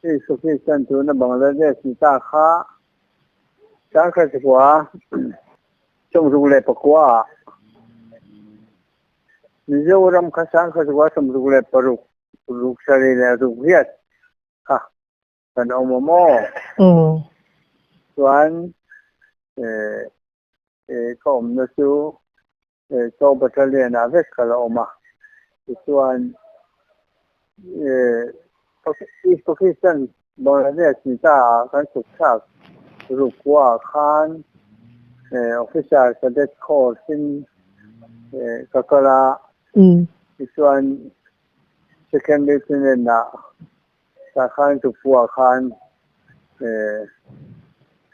East Pakistan tuna Bangladesh ni ta kha 1969 ah Mizoram kha 1966 68 kha kan awm a maw? Chuan ka awmna chu Chaw Battalion ah vek ka la awm a. Tichuan East Pakistan Bangladesh ni ta ah kan chhuk thlak rukua ah khan Officer Cadet Course in ka kal a. Tichuan Second Lieutenant ah tah khan Tupua khan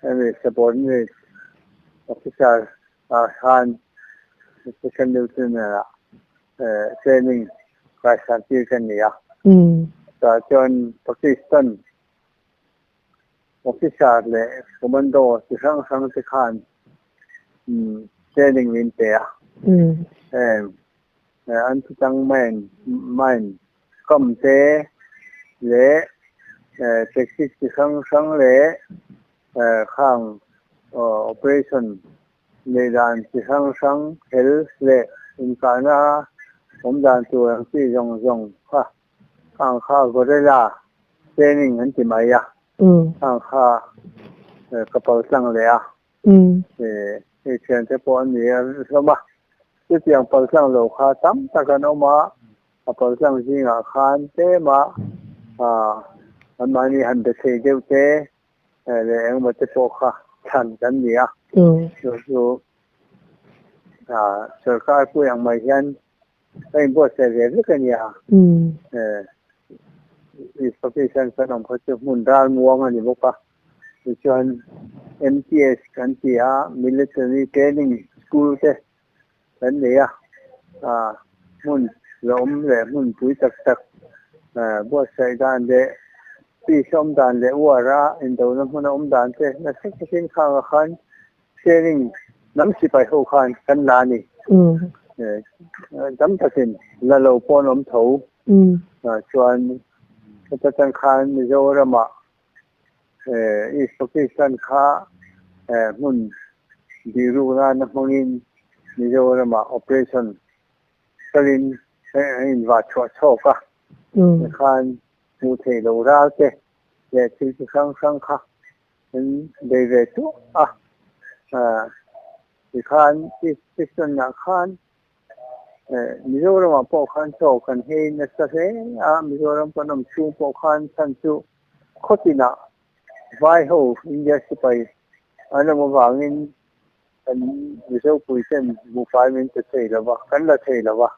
hemi Subordinate Officer ah khan Second Lieutenant ah training kaisan tir ka ni a. Tah chuan Pakistan Officer leh Commando chi hrang hrang te khan training min pe a. Heng anti-tank mine kam te leh tactic chi hrang hrang leh khang operation neih dan chi hrang hrang hel leh inkahna awm dan tur ang chi zawng zawng kha khang kha gorilla training an ti mai a, khang kha ka paltlang leh a. Hei thiante pawh an ni a hlawm a, chutiang paltlang lo kha tam tak an awm a, a paltlang zingah khan tlem a anmahni han be thei deuh te leh engemaw te pawh kha chhan kan ni a, chu chu sorkar pui ang mai hian ka inbuatsaih ve vek a nia. East Pakistan kan awm kha chu hmun ralmuang a ni bawk a. Tichuan MTS kan ti a, Military Training School te kan nei a, hmun lawm leh hmun pui tak tak buatsaih dan leh peace awm dan leh war a indona hmuna awm dan te nasa takin khangah khan training hnam sipai ho khan kan la a ni. Tam takin la lo pawh an awm tho. Chuan heta tang khan Mizoramah East Pakistan kha hmun bihruk nana hmangin Mizoramah operation kalin an invah chhuah chhawk a, tikhan hmuh theih loh ral te leh thil chi hrang hrang kha an bei ve tuah a, tikhan East Pakistan-ah khan Mizoramah pawh khan chaw kan hei nasa hle a, Mizoram kan awm chhung pawh khan chhan chu khaw tinah vai ho India sipai an awm avangin kan Mizopui ten buhfai min pe thei lo va, kan la thei lo va,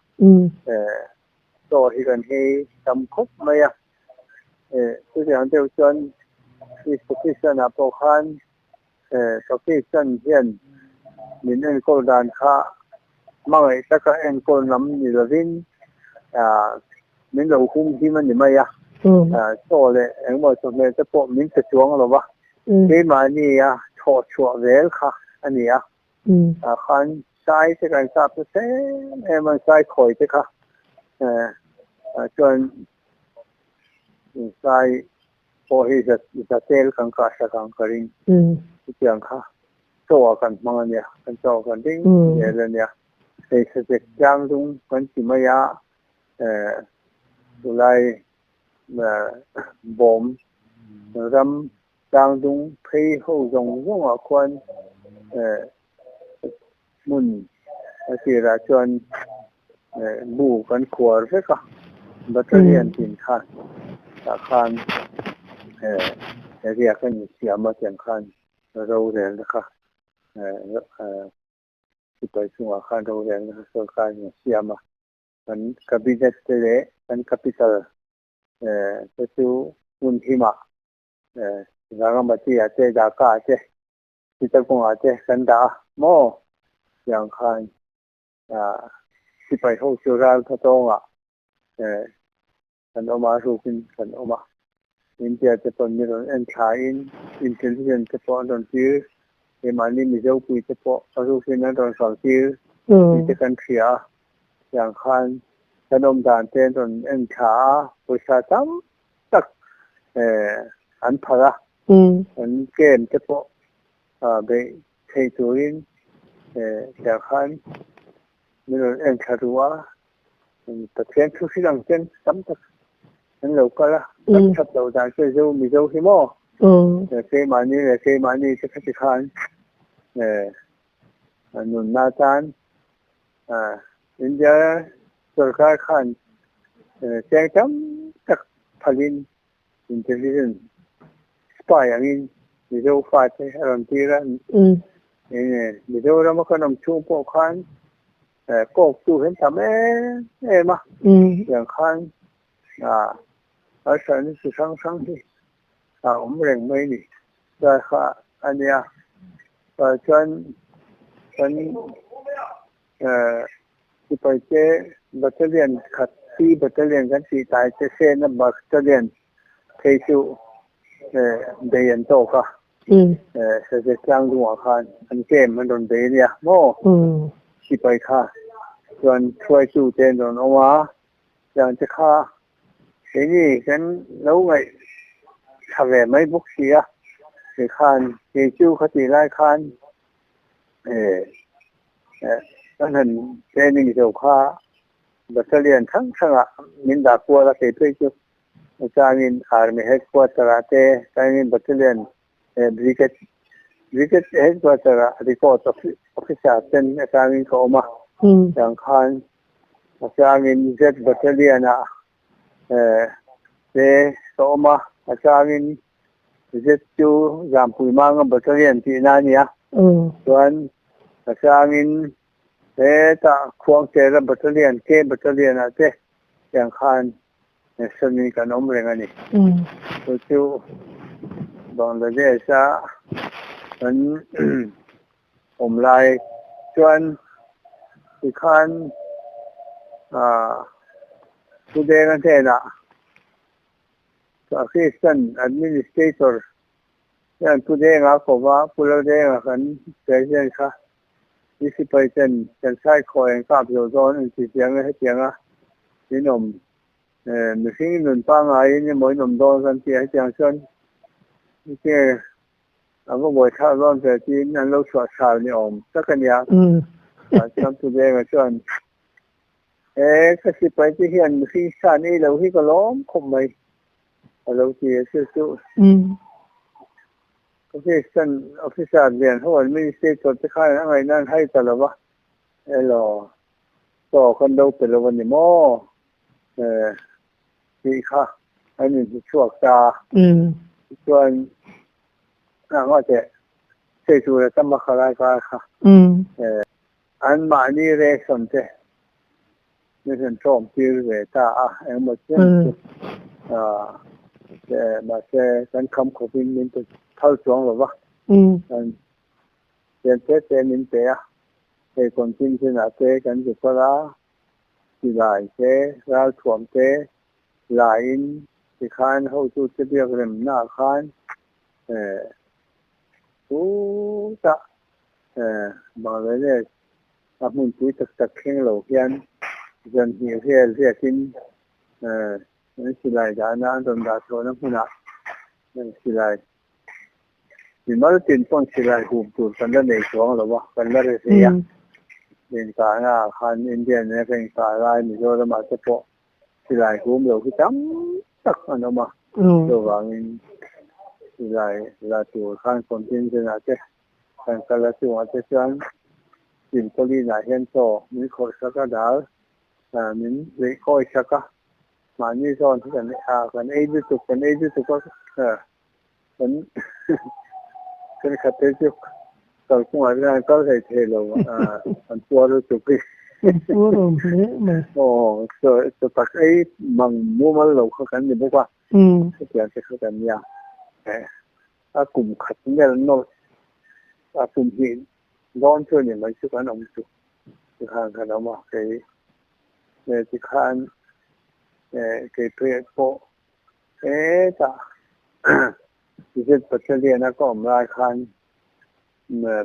chaw hi kan hei tam khawp mai a. Chutiang deuh chuan East Pakistan-ah pawh khan Pakistan hian min enkawl dan kha hmangaih taka enkawl lam ni lovin min lo hum him a ni mai a, chaw leh engemaw chawhmeh te pawh min pe chuang lo va, keimahni a thawh chhuah zel kha a ni a, tah khan sai te kan sap nasa em em a, sai khawi te kha chuan sai pawh hi za tel kan kah sak ang ka ring. Chutiang kha chaw ah kan hmang a nia, kan chaw kan ring zel a nia. Hei sazek tlang dung kan ti mai a, chulai bawm ram tlang dung phei ho zawng zawng ah khuan hmun a tirah chuan bu kan khuar vek a, battalion tin khan tah khan riak a insiam a tiang khan rorelna kha sipai chungah khan rorelna kha sorkar in a siam a, kan cabinet te leh kan capital te chu hmun himah Rangamati ah te Dhaka ah te Chittagong ah te kan dah a maw tiang khan sipai ho chu ral tha tawngah kan awm a rukin kan awm a India te pawh min rawn en thla in intelligence te pawh an rawn tir keimahni Mizo pui te pawh a rukin an rawn hrual tir tih te kan hria a tiang khan kan awm dan te an rawn en thla a pawisa tam tak. an phal a, an camp te pawh beih thei turin tiang khan min rawn en thla ru a, Pathian thu hrilh ang ten tam tak an lo kal a, kan that loh dan chu Zo Mizo hi maw? Keimahni leh keimahni te khati khan nunna tan India sorkar khan cheng tam tak phalin intelligence spy angin Mizo fate a rawn tir a, Mizorama kan awm chhung pawh khan kawktu hi an tam em em a, tiang khan harsatna chi hrang hrang hi a awm reng mai ni. Chuai kha a nia, chuan kan Sipaite Battalion khat P Battalion kan tih tai te Sena Battalion phei chu bei an tawk a, Sazet Tlangdungah khan an camp an rawn bei a nia maw? Sipai kha chuan hruaitu te an rawn awm a, tiang te kha keini kan lo ngaih tha ve mai bawk si a, tikhan kei chu khatih lai khan Kan han training zo kha battalion hrang hrangah min dah kual a, kei phei chu changin army headquarter ah te changin battalion brigade brigade headquarter ah record officer ten atangin ka awm a, tiang khan changin Z battalion ah te ka awm a, a changin Z chu Zampui Manga Battalion tihna a nia. Chuan a changin hetah Khuangchera Battalion, K Battalion ah te tiang khan sawn kan awm reng a ni. Chu chu Bangladesh a kan awm lai chuan tikhan Thudenga hnenah Assistant Administrator hian Pu Denga a kova, Pu Laldenga kan President kha i sipai ten kan sai khawi an kap zo dawn an ti chiang e, hetianga in awm mihring nun pangaiin emaw in awm dawn kan ti a, hetiang chuan tinge a va buaithlak dawn ve tiin an lo chhuah chhal ni awm tak a nia. Chuan Pu Denga chuan He ka sipai te hian mihring sa nei lo hi ka lawm khawp mai a lo ti a chu chu Assistant Officer lian ho Administrator te khan a ngaih nan hai ta lo va, elaw chaw kan lo pe lo a ni maw tih kha an inhmu chhuak ta a, tichuan engah teh chei tur a tam a kha lai kar kha. An mahni ration te min rawn tlawm tir ve ta a, engemaw chen chu mahse kan kham khawpin min pe phal chuang lo va, kan chen te te min pe a, hei contingent ah te kan zu kal a, silai te, ralthuam te laiin tikhan hotute biakremna ah khan chutah Bangladesh a hmunpui tak tak thleng lo hian zan hnih vel riakin an silai dahna an rawn dah chhuahna hmunah silai mimal tin pawn silai hum tur kan la nei chuang lo a, kan la ri hle a. Inkahna ah khan India nena ka inkah lai Mizoram ah te pawh silai hum lo hi tam tak an awm a, chuvangin silai la tur khan contingent ah te Kan kal a chungah te chuan Silpauline-ah hian chaw min khawrh sak a, dal min leih kawi sak a, mahni zawn hi kan kan ei lutuk, kan ei lutuk a, kan kan khat te chu kalkungah te hian kal hlei thei lo, an puar lutuk hi. An puar awm hle mai. Aw, chaw tak ei mang mumal lo kha kan ni bawk a, hetiang te kha kan nia. A kum khat nel nawlh a kum hnih dawn chu a ni mai chu kan awm chu tikhan kan awm a kei tikhan kei phei pawh hetah Z Battalion a ka awm lai khan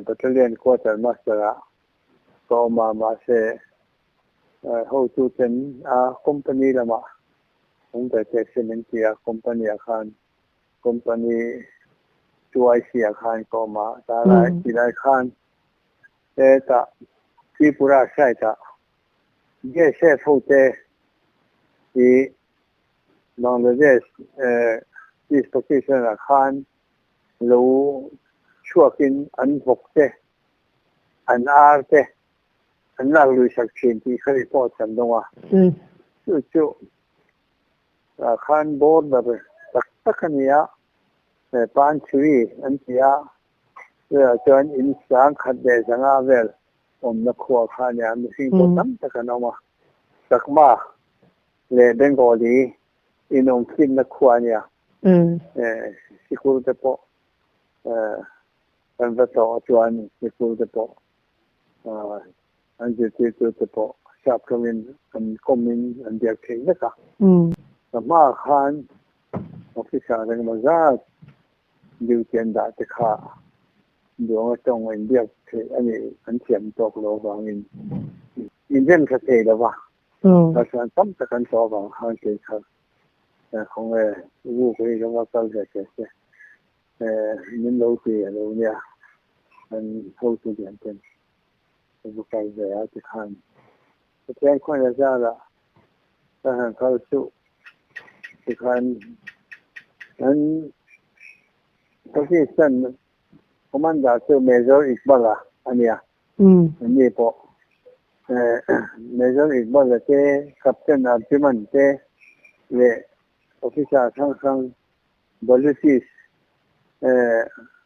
Battalion Quarter Master ah ka awm a mahse hotu ten a company lamah awm ve teh se min ti a company ah khan. Company 2IC ah khan ka awm a, ta lai ti lai khan hetah Tripura side ah BSF ho te hi Bangladesh East Pakistan ah khan lo chhuakin an vawk te, an ar te an lak lui sak thin tih kha report kan dawng a. Chu chu tah khan border tak tak a ni a, Panchuri an ti a, chutah chuan in sang khat leh zanga vel awmna khua kha a ni a, mihring pawh tam tak an awm a, Chakma leh Bengali inawm fimna khua a ni a, sikul te pawh kan va tlawh chuan sikul te pawh an zirtirtu te pawh sap tawngin an kawmin an biak theih vek a. Ka hmaah khan officer engemaw zat duty an dah te kha duang atawng inbiak theih a nih an thiam tawk lo avangin inrem tha thei lo va, kalsan tam tak an tawh avang khan kei kha khawnge u ka hi ka va kal ve teh se. Min lo ti a lo nia, kan hotu lian ten ka va kal ve a tikhan Pathian khawngaih zarah ka han kal suh tikhan an Pakistan Commander chu Major Iqbal-a a nia, anni pawh Major Iqbal-a te, Captain Arjuman te leh Officer hrang hrang Baluchis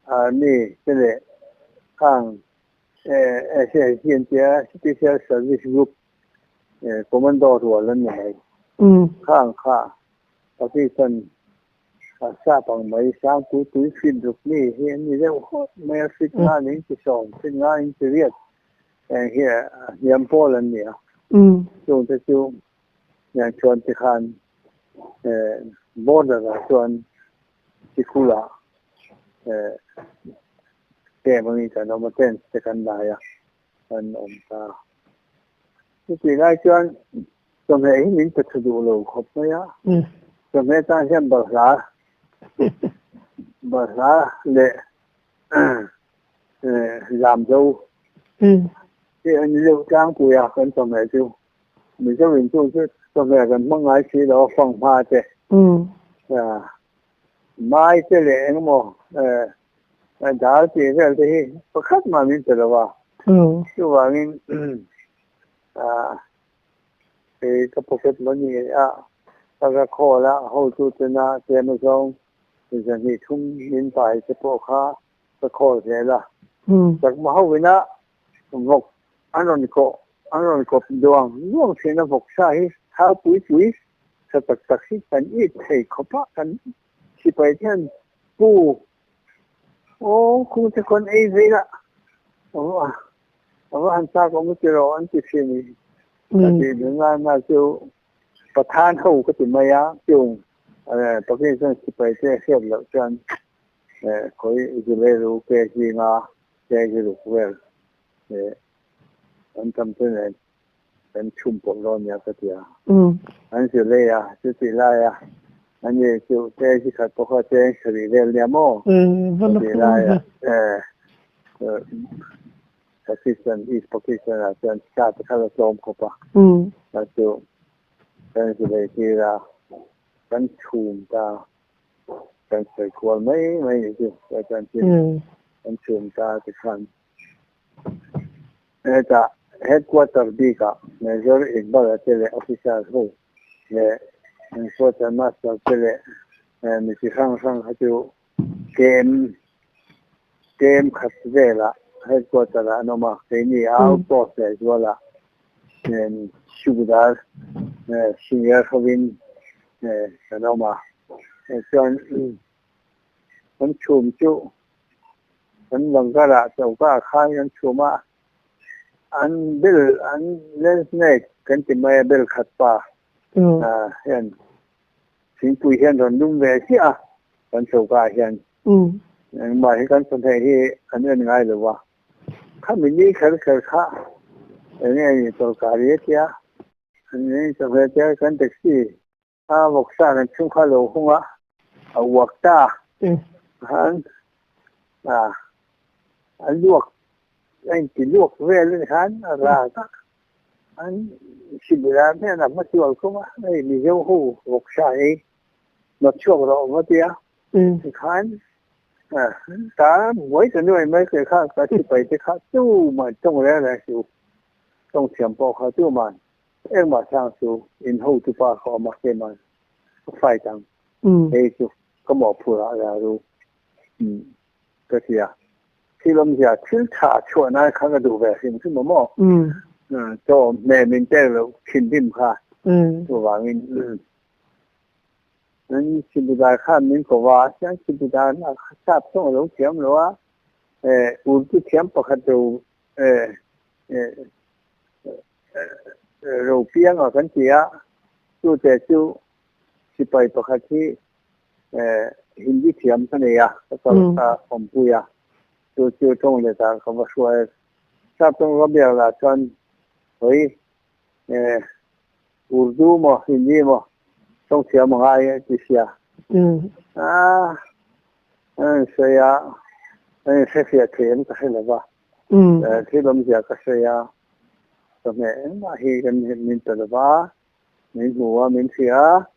Army te leh khang SSG an tia Special Service Group Commando rual an ni mai. Khang kha Pakistan sap ang mai Sangpui tui fit ruk mi hi an ni deuh hawt mai a, fit nga ning chi sawm, fit nga ning chi riat heng hi a hniam pawl an ni a. Chungte chu Heng chuan tikhan border ah chuan sikul ah camp angin kan awm a, tent te kan lai a, kan awm ta. Chutih lai chuan chawhmeh hi min pe tha duh lo khawp mai a, chawhmeh tan hian balhla balhla leh lamzo hi an ni deuh tlangpui a kan chawhmeh chu. Mizo in chu chu chawhmeh kan hmang ngai si lo a fang hma te. Mai te leh engemaw dal tih vel te hi pakhat mah min pe lo a. Chuvangin kei ka pocket money a ka ka call a hotu tena tlem azawng zahnih thum min pai te pawh kha ka call zel a. Chakma ho ina Vawk an rawn kawh, an rawn kawp duang duang thin a, vawk sa hi thau pui pui tha tak tak hi kan it thei khawp a, kan sipai te hian pu aw khung te khawn ei ve ila a va han chak awm ti rawh an ti thin i ka tih dun lai na chu Pathan ho ka ti mai a, chung Pakistan sipai te hriat loh chuan khawi Zuleiru ke zinga Heng hi ruk vel an tam te nen kan chhum pawlh dawn nia ka ti a. An zir lei a, chutih lai a ani chu cheng chi khat pawh kha cheng sarih vel nia maw ka tih lai a Pakistan, East Pakistan ah chuan sa te kha la tlawm khawp a. Kha chu kan zir lei tir a, kan chhum ta. Kan sawi kual mai mai ni chu chuan thil kan chhum ta ti khan hetah headquarter bikah Major Iqbal a te leh officer ho leh quarter master te leh mi chi hrang hrang kha chu kem kem khat velah headquarter ah an awm a, keini outpost leh zualah Sukdar senior hovin kan awm a, chuan kan chhum chu kan Bangarah choka khan kan chhum a, an bel an lensmate kan ti mai a bel khat pa hian thingpui hian rawn lum ve chiah a kan choka ah hian engmah hi kan chawhmeh hi an en ngai lo va. Khami ni kher kher kha eng nge ni sorkari a tia, eng nge chawhmeh tia kan taxi a vawksa kan chhung kha a lo hung a, a uak ta. Khan a an luak a inti luak vel a ni khan a rak a an sibila hian a hma chual khum a hei Mizo ho vawksa hi nawt chhuak rawh va tia tikhan ta buai ta nuai mai ke kha ka sipai te kha tuman tawng reng reng suh tawng thiam pawh kha tuman engmah chang chu in hotupa kha awm a keimah ka fight ang hei chu ka mawhphurh ah la ru ka ti a thil awmzia thil tha chhuah nan kha ka duh ve hrim hrim a maw chaw hmeh min pek loh thinrim kha chuvangin an Sibudar khan min ko va chuan Sibudar lah kha sap tawng a lo thiam lo a Urdu thiam pakhat ro ro pianga kan ti a chute chu sipai pakhat hi Hindi thiam ka nei a, ka kal ka awmpui a, chu chu tawng let ah ka va hruai a, sap tawng ka biak lah chuan hawi Urdu maw Hindi maw tawng thiam a ngai a ti sia. A an sawi a, an inhrefiah thei em ka hre lo va, thil awmzia ka sawi a, chawhmeh engmah hi kan min pe lo va, min hmu a, min hria a.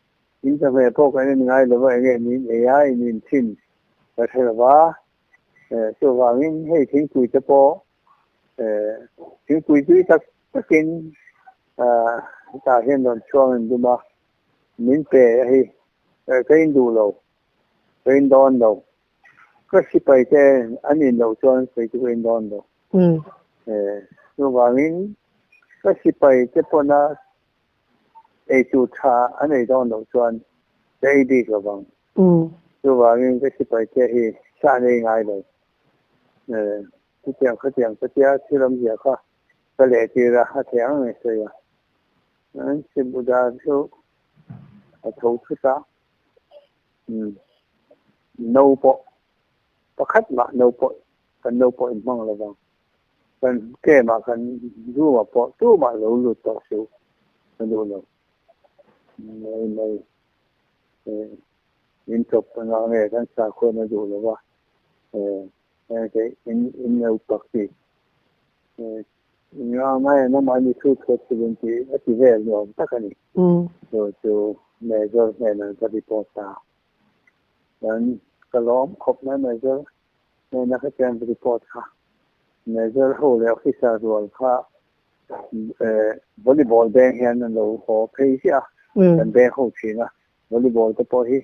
In chawhmeh pawh kan en ngai lo va, enge min ei a, in in thin ka hre lo va. Chuvangin hei thingpui te pawh thingpui tui tak takin hetah hian rawn chhuang in dum a, min pe a hi ka in duh lo, ka in dawn lo. Ka sipai te an in loh chuan kei chu ka in dawn lo. Chuvangin ka sipai te pawna Eitur tha an ei dawn loh chuan ka ei bik lo vang. Chuvangin ka sipai te hi sa an ei ngai lo. Chutiang khatiang ka tia thil awmzia kha ka leh tir a, a thei ang ang i sawi a. An Sibuda chu a tho thut a, no pawh pakhat mah no pawh kan no pawh inhmang lo vang. Kan camp ah kan room ah pawh tumah lo lut tawh suh ka duh lo. Mai mai in chawp ka ngah nge kan sakhuan a duh lo va in in lo pak ti in ngah mai an awm an i thu thuat chu in ti a ti vel nuam tak a ni. Chu chu Major hnenah ka report ta. Chuan ka lawm khawp mai Major Hena kha chuan report kha Major ho leh officer rual kha volleyball beng hian an lo haw phei chiah a, kan beng ho thin a, volleyball te pawh hi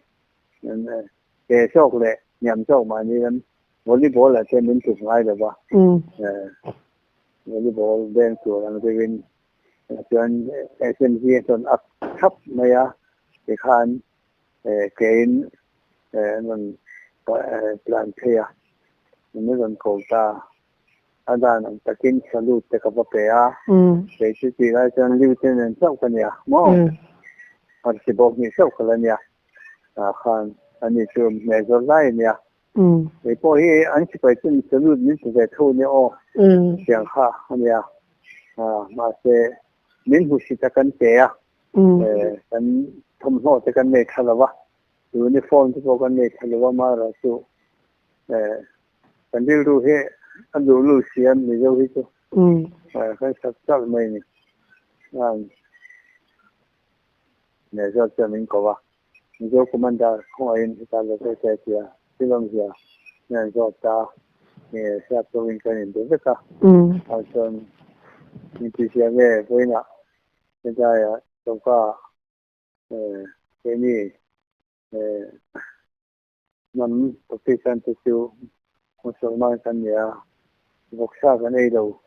ke zawk leh hniam zawk mahni lam volleyball ah chuan min tluk ngai lo va, volleyball beng tur ang deuhin chuan SMG a rawn up thap mai a, tikhan Kein an rawn tlan phei a, min rawn ko ta. A dan ang takin salute te ka va pe a, kei chu tih lai chuan lieutenant chauh ka nia maw? Arsi bawk hnih chauh ka la nia. Tah khan ani chu hmeh zawr lai a nia. Kei pawh hi an sipai chuan salute min pe ve tho nia aw, tiang kha a nia. Mahse min hmusit a kan pe a. Kan thawmhnaw te kan nei tha lo va, uniform te pawh kan nei tha lo va, amaherawh chu kan rilru hi a luhlul si a Mizo hi chu kan sak chak mai a ni. Mizo chuan min ko va, Mizo Commander khawngaihin hetah lo kal se tia thil awmzia min han zawt ta, hriat tawkin kan inbe vek a, chuan intihsiah nge vawiinah Helaia choka keini hnam Pakistan te chu Musalman kan ni a, vawksa kan ei lo,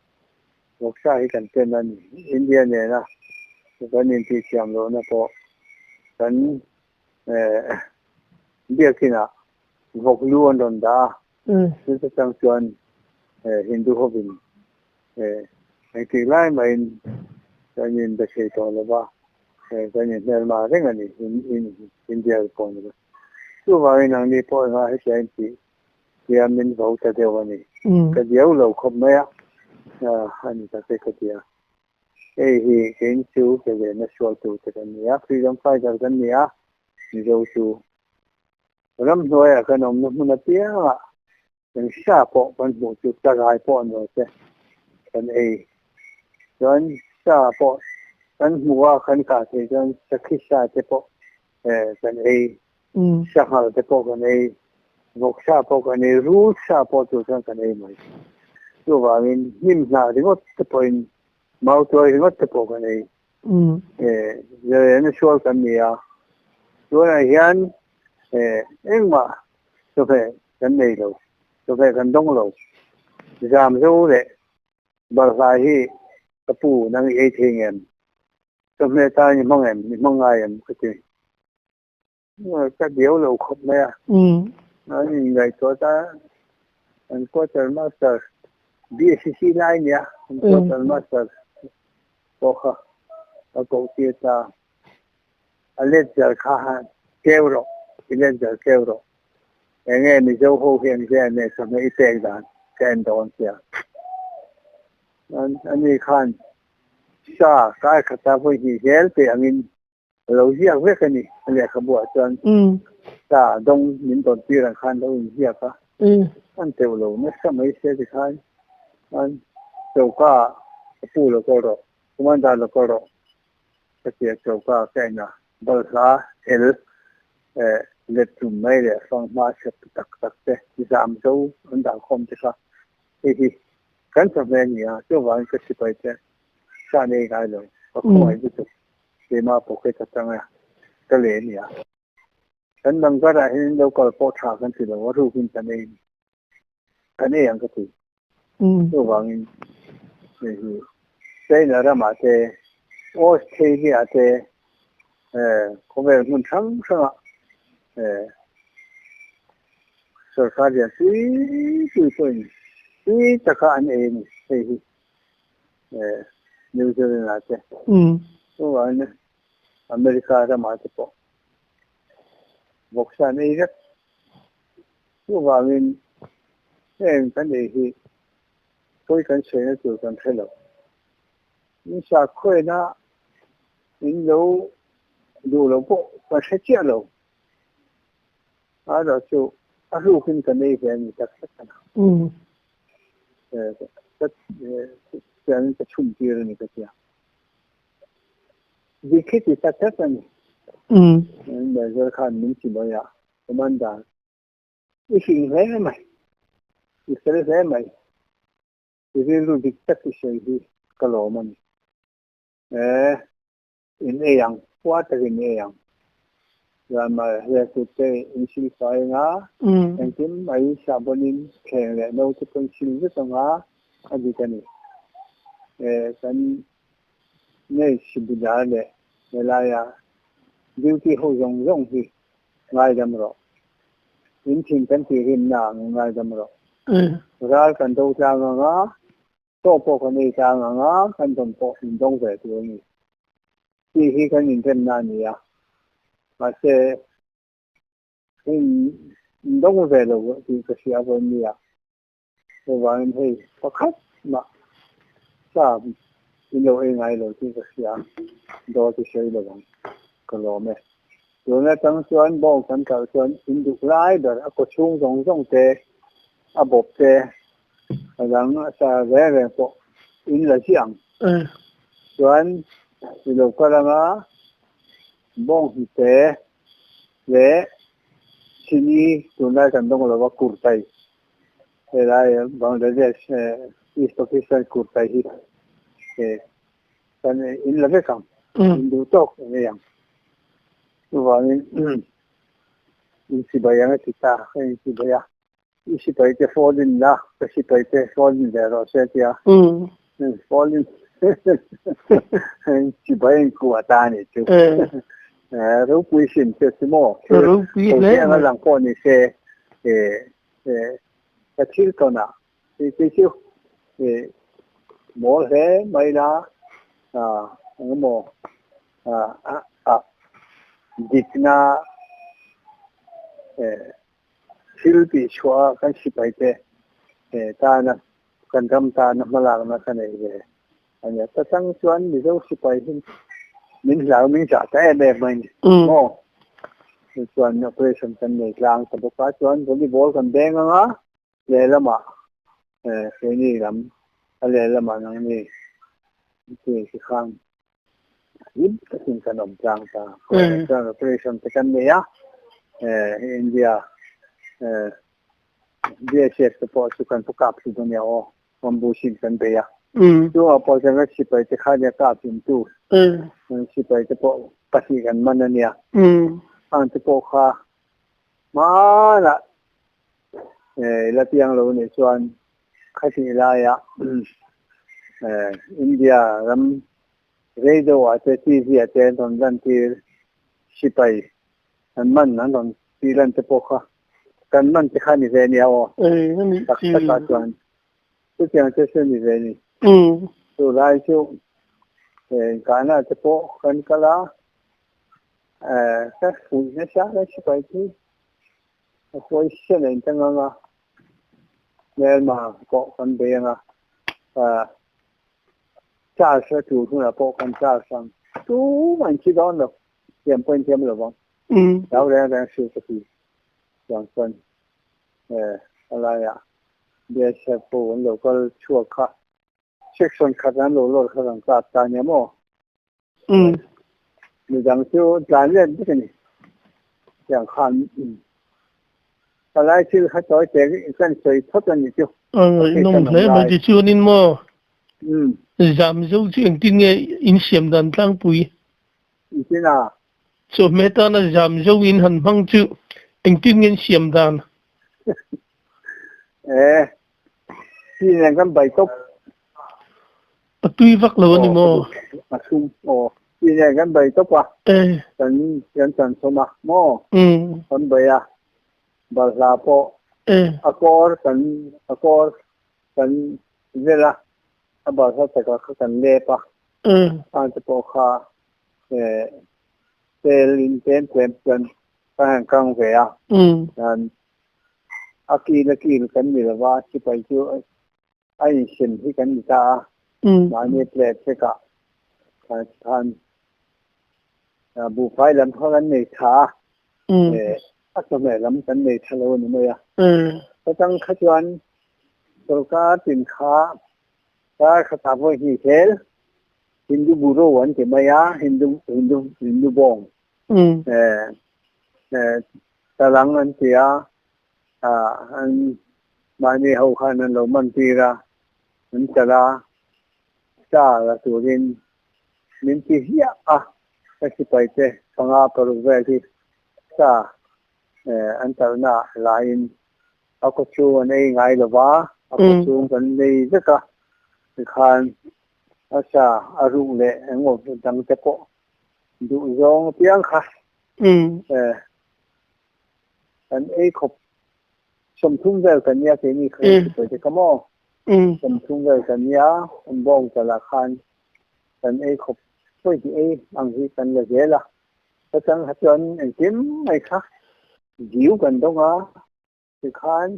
vawksa hi kan ten a ni. India nena kan intihsiam lohna pawh kan biakinah vawk lu an rawn dah a, chuta chang chuan Hindu hovin Engtik lai mahin kan inbe thei tawh lo va, kan inhmelma reng a ni, India pawh ni lo. Chuvangin nangni pawh engah hetiang intih hian min vo ta deuh a ni. Ka diau lo khawp mai a, a ni tak e ka ti a. Hei hi kein chu ke lehna sual tur te kan ni a, freedom fighter kan ni a, Mizo chu. Ramhnuaia kan awmna hmun apiangah eng sa pawh kan hmuh chu chakai pawh an rawn che kan ei. Chuan sa pawh kan hmuh a kan kah theih chuan sakhi sa te pawh kan ei, sanghal te pawh kan ei, vawksa pawh kan ei, rul sa pawh tur chuan kan ei mai. Chuvangin hnim hnah ringawt te pawhin mautuai ringawt te pawh kan ei. Zirlai sual kan ni a, tunah hian engmah chawhmeh kan nei lo, chawhmeh kan dawng lo. Zam zo leh balhla hi ka pu nang i ei thei ngem? Chawhmeh tan i hmang em? I hmang ngai em? Ka ti. Ka diau lo khawp mai a. An inngaihtuah ta an quarter master BSCC lai nia an quarter master pawh kha a koh tir ta. A let zar kha han keu rawh, i let zar keu rawh. Enge Mizo ho hian hian nen chawhmeh i pek dan ka en dawn sia. Ani khan sa kai khata vawi hnih zel pe angin A lo ziak vek a ni. A lehkhabuah chuan sa dawng min dawn tir ang khan lo inziak a, an teuh lo nasa mai se tikhan an choka ka pu lo kawl rawh, commander lo kawl rawh ka ti a, choka ka en a, balhla el let tum mai leh fanghma chep tak tak te zam zo an dah khawm te kha hei hi kan chawhmeh a ni a, chuvangin ka sipai te sa nei ngai lo, ka khawngaih lutuk. Keimah pocket atanga ka leh a ni a. Kan dang karah hian lo kal pawh tha kan ti lo, a rukin kan ei ni. Kan ei ang ka ti. Chuvangin hei hi China ramah te, Australia te, khawvel hmun hrang hrangah sorkar lian pui pui pawhin tui taka an ei a ni hei hi. New Zealand ah te chuvangin America ramah te pawh vawksa an ei vek. Chuvangin heng kan ei hi pawi kan sawi na tur kan hre lo. In sakhuaina in lo duh lo pawh kan hre chiah lo. Erawh chu a hlukin kan ei ve a ni tak tak a. Chuan ka chhum tir a ni ka tia. Dik hi ti tak tak a ni. Major khan min ti mai a, Commander, i hring hle mai, i fel hle mai, i rilru dik tak i sawi hi ka lawm a ni. In ei ang, khua takin ei ang. Chuan riahkut te in sil fai ang a, engkim mai sahbawnin thleng leh no te pawh in sil vek ang a, a dik a ni. Kan nei Sibudar leh helaia duty ho zawng zawng hi ngaidam rawh. In thin kan tihrimna ang ngaidam rawh. Ral kan do tlang ang a, Chaw pawh kan ei tlang ang a, kan dawn pawh min dawng ve tur a ni. Tih hi kan inremna a ni a, mahse in dawng ve lo tih ka hria vawi nia. Chuvangin hei pakhat mah sa in lo ei ngai lo tih ka hria, dawt i sawi lo ang, ka lawm e. Tun atang chuan bawng kan kalh chuan in duk lai ber a kawchhung zawng zawng te, a bawp te, A dang a sa reng reng pawh in la ziah ang. Chuan i lo kal anga bawng hnute leh chini tunlai kan dawng lo va kurtai helai Bangladesh East Pakistan kurtai hi kan in la vek ang. In duh tawk a nei ang. Chuvangin in sipai ang a ti ta ka in sipai a. I sipai te fall in la, ka sipai te fall in ve rawh se tia. Fall in sipai in kuah ta a nih chu. Ropui hrim che chu maw? Ropui hle mai. Eng lang pawh ni se ka thil tawn ah kei chu mawl hle mai la engemaw dikna Thil tih chhuah a kan sipai te tana kan ram tana hmalakna ka nei ve a nia. Ta chang chuan Mizo sipai hi min hlau min zah ta em em mai ni maw? Chuan operation kan nei tlang ta bawk a, chuan volleyball kan beng ang a, lehlamah keini lam a lehlamah nangni ti khan hlim takin kan awm tlang ta. Chuan operation te kan nei a, India BSF te pawh chu kan pu kap thlu dawn nia aw, bamboo hrim kan bei a. Chungah pawh chuan kan sipai te kha nia kap hlimtu sipai te pawh pahnih kan man a nia. Khang te pawh kha hmanah la piang lo nih chuan khatih laiah India ram radio ah te TV ah te an rawn lantir sipai an man an rawn tih lan te pawh kha kan man te kha ni ve nia aw tak takah chuan chutiang te chu ni ve ni. Chu lai chu inkahna te pawh kan kal a, ka fuih nasa kan sipai chu a huai sen a intang ang a, hmelma pawh kan bei ang a, charge a tur hunah pawh kan charge ang, tumah in thi dawn lo, thiam pawh in thiam lo vang, hlau reng reng hriat ka ti chuang chuan a laiah BSF ho an lo kal chhuak kha section khat an lo lawr kha kan kap ta nia maw? Midang chu tlan let vek a ni. Tiang khan palai thil kha tawi tek kan sawi phawt a ni chu. A ngaihnawm hle mai tichuanin maw zam zo chu engtin nge insiam dan tlangpui? Engtin a? Chawhmeh tana zam zo in han hmang chu engtin nge insiam dan? E, chi nen kan bai tawp. A tui vak lo a ni maw? A sum, aw. Chi nen kan bai tawp a. E. Kan kan chan sawm a, maw? Kan bai a, balhla pawh. E. A kawr kan, a kawr kan vel a, a balhla takah kha kan lep a. E. Khang te pawh kha tel in tlem tlem chuan kan han kang ve a. A kil a kil kan ni lova, sipai chu a insem hi kan ni ta a. Mahni plate vekah khan buhfai lam kha kan nei tha a, a chawhmeh lam kan nei tha lo a ni mai a. Chutang kha chuan sorkar tin kha kar khatah vawi hnih zel Hindu Bureau an ti mai a, Hindu Hindu Hindu bawng Talang an ti a, an mahni ho khan an lo man tir a, an chalh a, sa la turin min ti hiah a, ka sipai te panga paruk vel hi sa an talhna laiin a khaw chhung an ei ngai lo va, a khaw chhung kan nei vek a, tikhan a sa a ruh leh engemaw dang te pawh duh zawng apiang kha kan ei khawp 30 vel kan nia keini kha kan sipai te kha maw 30 vel kan nia an bawng chalah khan kan ei khawp pawi tih ei ang hi kan la zel a chutang kha chuan engkim mai kha diu kan dawng a tikhan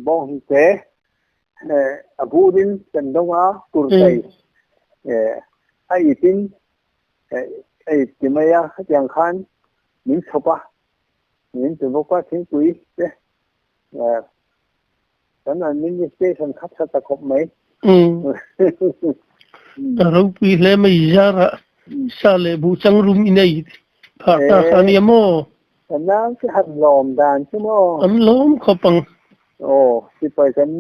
bawng hi te a burin kan dawng a kurtai a ipin a ip ti mai a hetiang khan min chhawp a min ti bawk a thingpui te kan administration kha tha ta khawp mai. A ropui hle mai zarah sa leh buh changrum in ei phah ta kha a nia maw? Ka nau chu han lawm dan chu maw? An lawm khawp ang. Aw, sipai kan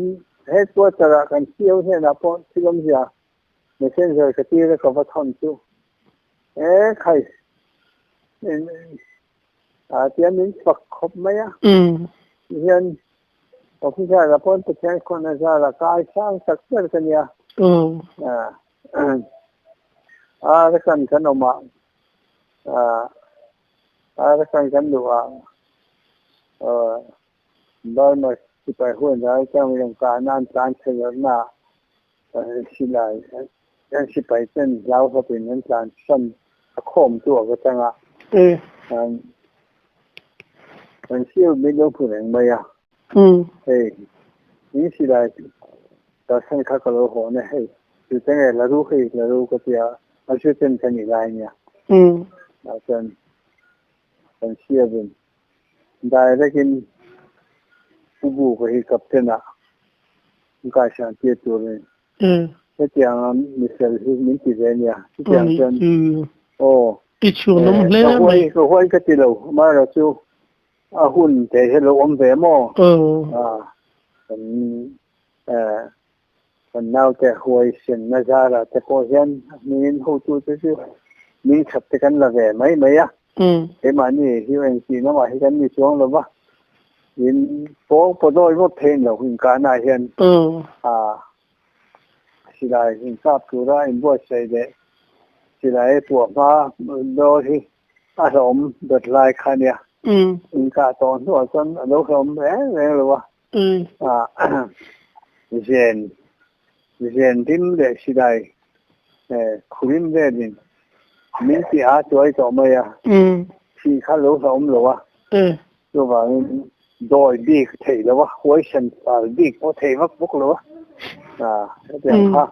headquarter ah kan CEO hnenah pawh thil awmzia messenger ka tir a ka va thawn chu e khai a tia min fak khawp mai a. Tihian officer ah pawn Pathian khawn a zar a kai sang tak ber ka nia. A rakan kan awm a Arakan kan duh a, Burma sipai huan ral chuan lawngkah nan tlan chhe zawrhna silai an sipai ten hlau hlawpin an tlan san a khawm tu a va chang a. Kan siu min lo phu reng mai a, hei in silai kalsan kha ka lo hawn e, hei tute nge la ru hei la ru ka tia a hre ten ka nih lai nia. Chuan kan siavin Direct in Pu Buka hi captain ah an kaisan tir tur a ni. Hetianga mi fel hi min ti ve nia. Chutiang chuan aw ka huai ka huai ka ti lo amaherawhchu a hun te hi lo awm ve maw? Kan kan naute huai senna zarah te pawh hian hmingin hotute chu hming that te kan la ve mai mai a. Keimahni hi engtih lamah hi kan ni chuang lo va, in pawng paw dawi ngawt thein lo inkahnaah hian silai inkap tura inbuatsaih leh silai puah hma dawr hi a hlawm dawt lai kha nia. Inkah tawh hnuah chuan a lo hlawm reng reng lo a. Zen zen rim leh silai khurim velin min ti a chuai tawh mai a. Thih kha lo hlawm lo a. Chuvangin dawi bik theih lo a, huaisen fal bik pawh theih vak bawk lo a. Hetiang kha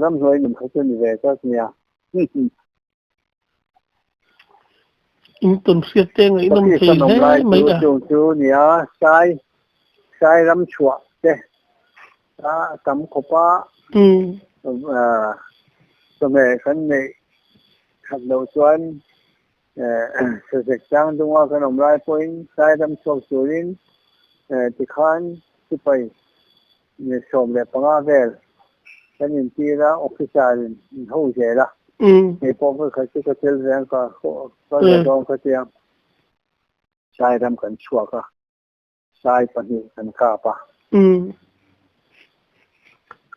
ramhnuai nun kha chu ni ve tlat nia. In tawn hriat te ngaihnawm thei hle mai a. Chung chu nia sai sai ram chhuah te a tam khawp a. Chawhmeh kan neih that loh chuan Sazek tlang dunga kan awm lai pawhin sai ram chhuak turin tikhan sipai 15 vel kan intir a, officer in min ho zel a, kei pawh vawi khat chu ka tel ve ang ka ka la dawn ka tia, sai ram kan chhuak a, sai pahnih kan kap a.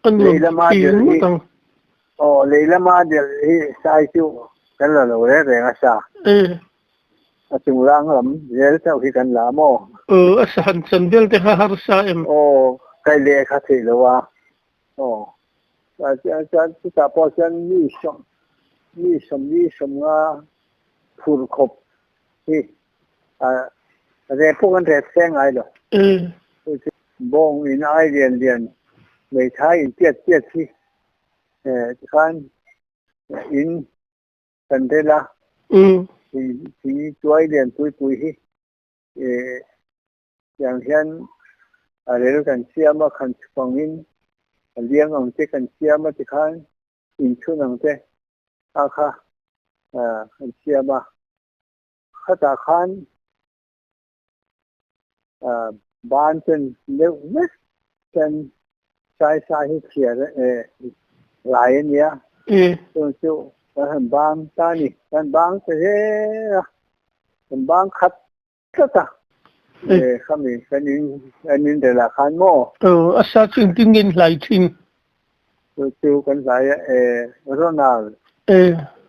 Leilama delh hi aw leilama delh hi sai chu kan la lo reng reng a sa. A chunglang lam zel chauh hi kan la maw? Aw, a sa han chan vel te kha harsa em? Aw, kai leh kha theih lo a. Aw, chuan chutah pawh chuan mi sawm, mi sawmli sawmnga phur khawp hi a rep pawh kan rep seng ngai lo. Bawng in ai lian lian, hmeithai in tiat tiat hi tikhan in Kan rel a, thing tuai lian pui pui hi tiang hian a rel kan siam a, khan chhupangin a liang ang te kan siam a tikhan inchhun ang te a kha kan siam a, khatah khan ban chen deuh vek chuan sai sa hi chhiar lai a nia chuan chu kan han bang ta a ni kan bang ta zel a kan bang khat tlat a khami kan in kan in rel ah khan maw a sa chu engtin nge in hlai thin chu chu kan hlai a Ronald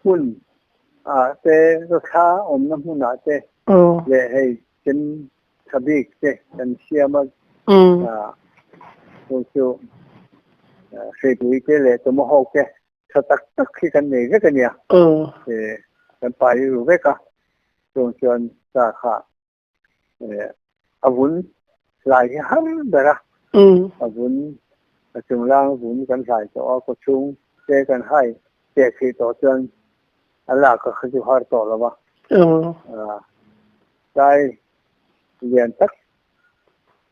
hmun ah te rawthla awmna hmunah te leh hei chem tha bik te kan siam a chu chu hreipui te leh tomahawk te tha tak tak hi kan nei vek a nia kan pai ru vek a chung chuan sa kha a vun hlai hi har ber a a vun a chunglang vun kan hlai tawh a kawchhung te kan hai teh theih tawh chuan a lak a kha chu har tawh lo va tlai lian tak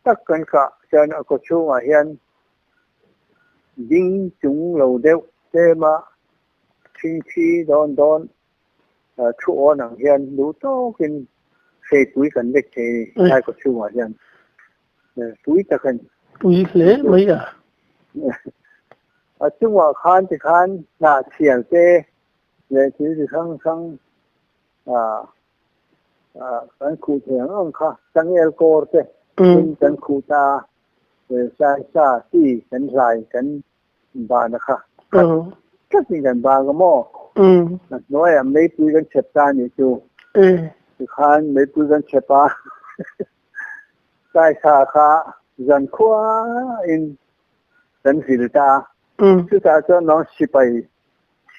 tak kan kah chuan a kawchhungah hian ding chung lo deuh tlema thingthi dawn dawn Thu awn ang hian duh tawkin hreipui kan lek thei a ni tlai kaw chhungah hian pui tak a ni. Pui hle mai a. A chungah khan tikhan hnah chhiar te leh thil chi hrang hrang kan khuh thei ang ang kha changel kawr te tin kan khuh ta a, sai sa chi kan hlai kan Bana kha khat tlatin kan bang a maw? A hnuaiah meipui kan chhep ta a nih chu. Tikhan meipui kan chhep a, taisa kha zankhuain kan vil ta a. Chutah chuan nang sipai,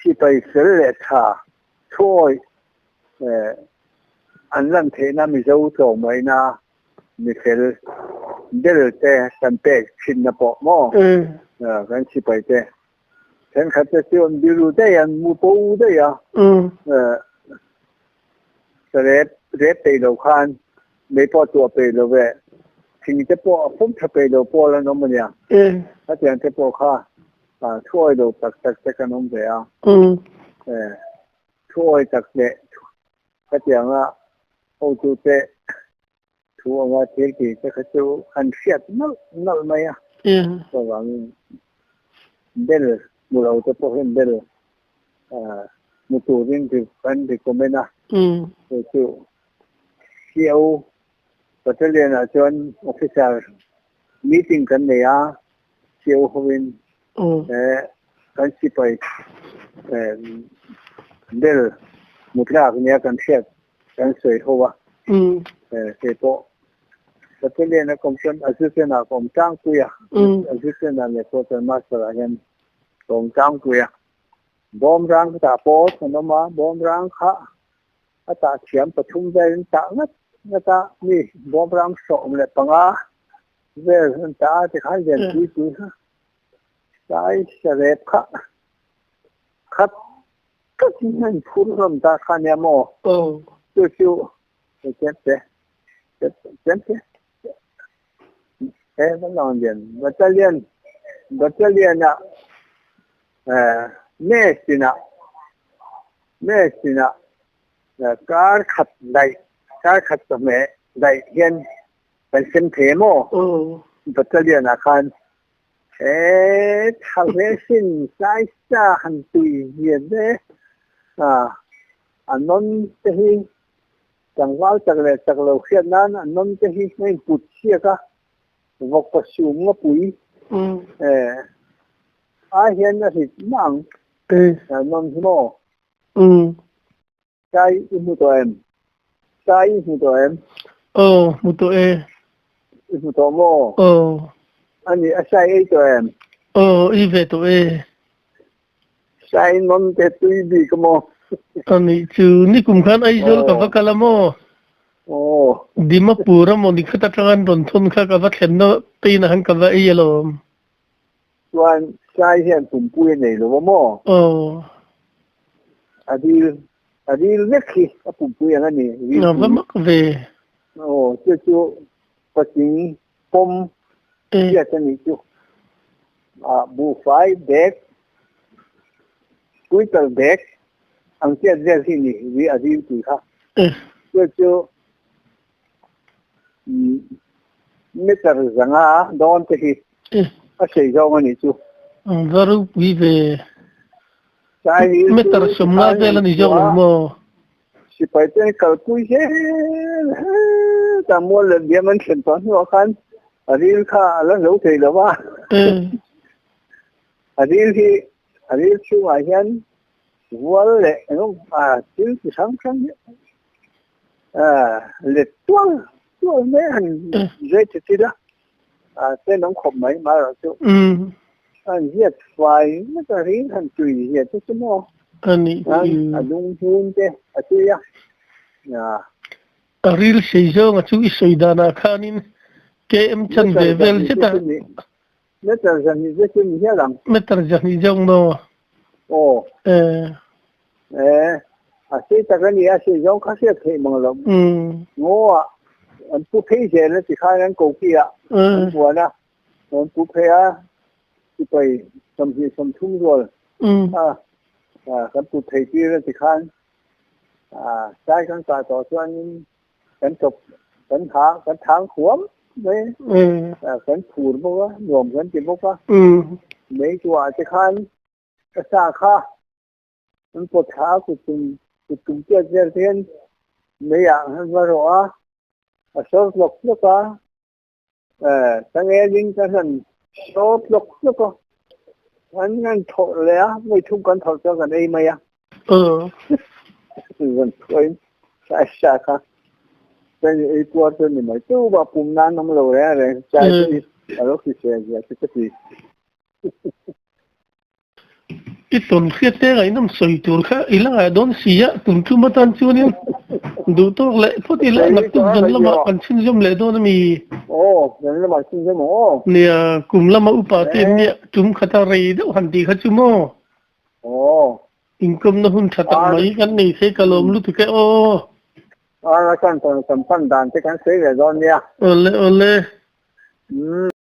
sipai fel leh tha thuawih an lan theihna Mizo tlawmngaihna Mi fel bel te kan pek thinna pawh maw kan sipai te thenkhat te chu an biru daih a, an mu po daih a, rep rep peih lo khan Mei pawh tuah peih lo ve, thing te pawh a pum tha peih lo pawl an awm a nia. Hetiang te pawh kha thuawi lo tak tak te kan awm ve a. Thuawi tak leh hetianga hotute thu anga thil tih te kha chu an hriat nalh nalh mai a. Chuvangin bel hmu lo te pawh hian bel hmu turin kan recommend a. Chu chu CO Battalion ah chuan officer meeting kan nei a, CO hovin kan sipai bel mutlak nia kan hriat kan sawi ho a, kei pawh Battalion a kawm chuan assistant ah ka awm tlangpui a, assistant ah leh quarter master ah hian ka awm tlangpui a, bawm rang ka tah pawh an awm a, bawm rang kha A tah thiam pathum velin tah ngat ngat a, mi bawmrang 15 vel an tah a tikhan lianpui pui kha tlai sarep kha khat tlatin a inphur hlawm ta kha nia maw? Chu chu chemte chemte he va lang lian battalion battalion ah mess inah Mess inah kar khat daih, kar khat chawhmeh daih hian kan sem thei em aw? Battalion ah khan he tha ve sin tlai sa han tui zia ve a nawn te hi tlangval chak leh chak lo hriat nan a nawn te hi a input chhiak a, vawkpa sum nga pui ai hian a hrit mah ang. Nawn hi maw? Sai i hmu tawh em? Sai i hmu tawh em? Aw, hmu tawh e. I hmu tawh maw? Aw. Ani, a sai ei tawh em? Aw, ei ve tawh e. Sai nawn te tui bik a maw? Ani chu nikum khan Aizawl ka va kal a maw? Aw. Dimapur a maw nikhat atang an rawn thawn kha ka va thlenna peinah khan ka va ei alawm. Chuan Sai hian pumpui a nei lo a maw? Aw. A ril, a ril vek hi a pumpui ang a ni, rilpui. A va mak ve. Aw, chu chu patling pawm hriat a nih chu. Ah, buhfai bag, quintal bag ang chiat vel hi ni, a rilpui kha. Chu chu Meter 500 dawn te hi a sei zawng a nih chu. Va ropui ve. Meter 50 vel a ni zawk lo maw? Sipai te an kalpui zel hetah mual leh biam an thlen tawh hnuah khan a ril kha a la zo thei lo va. A ril hi a ril chhungah hian vual leh engemaw thil chi hrang hrang hi let tual tual mai a han zai ta chil a, ten awm khawp mai marawh chu a han ziat fai ngawt a ring han tui ziat te chu maw a lung hnun te a tui a. A ril sei zawnga chu i sawi danah khanin KM chanve vel zet a. Meter 200 zet chu ni hial ang. Meter 200 zawng maw? Aw. Eh, a sei tak a ni a, sei zawng kha hriat theih mang lo. Ngaw ah an pu phei zel a ti khan an koki ah an buan a, an pu phei a, sipai 20 30 rual a kan put thei tir a ti khan sai kan kah tawh chuanin kan chawp kan ha kan thang huam mai kan phur bawk a nuam kan ti bawk a mei tuah te khan ka sa kha an pawt thla a kut tum kut tum chiat vel te hian mei ah an va rawh a a sawr hlawk hlawk a changel in ka han sawr hlawk hlawk a an han thawh leh a vawi thum kan thawh chuan kan ei mai a zan thuain sai sa kha chuan ei puar chu ni mai chu bak pum nan awm lo reng reng chai chu ni a lo hrisel zia chu ka ti. I tawn hriat te ngaihnawm sawi tur kha i la ngaih dawn si a, tun tum atan chuanin duh tawk leh phawt ila naktuk zan lamah kan chhunzawm leh dawn a mi? Aw, zan lamah chhunzawm ang aw. Nia, kum lama upa te in nia tum khata rei deuh han tih kha chu maw? Aw. Inkawmna hun tha tak mai kan nei thei ka lawm lutuk e aw. Arakan kan pan dan te kan sawi ve dawn nia. Awle awle. Umm.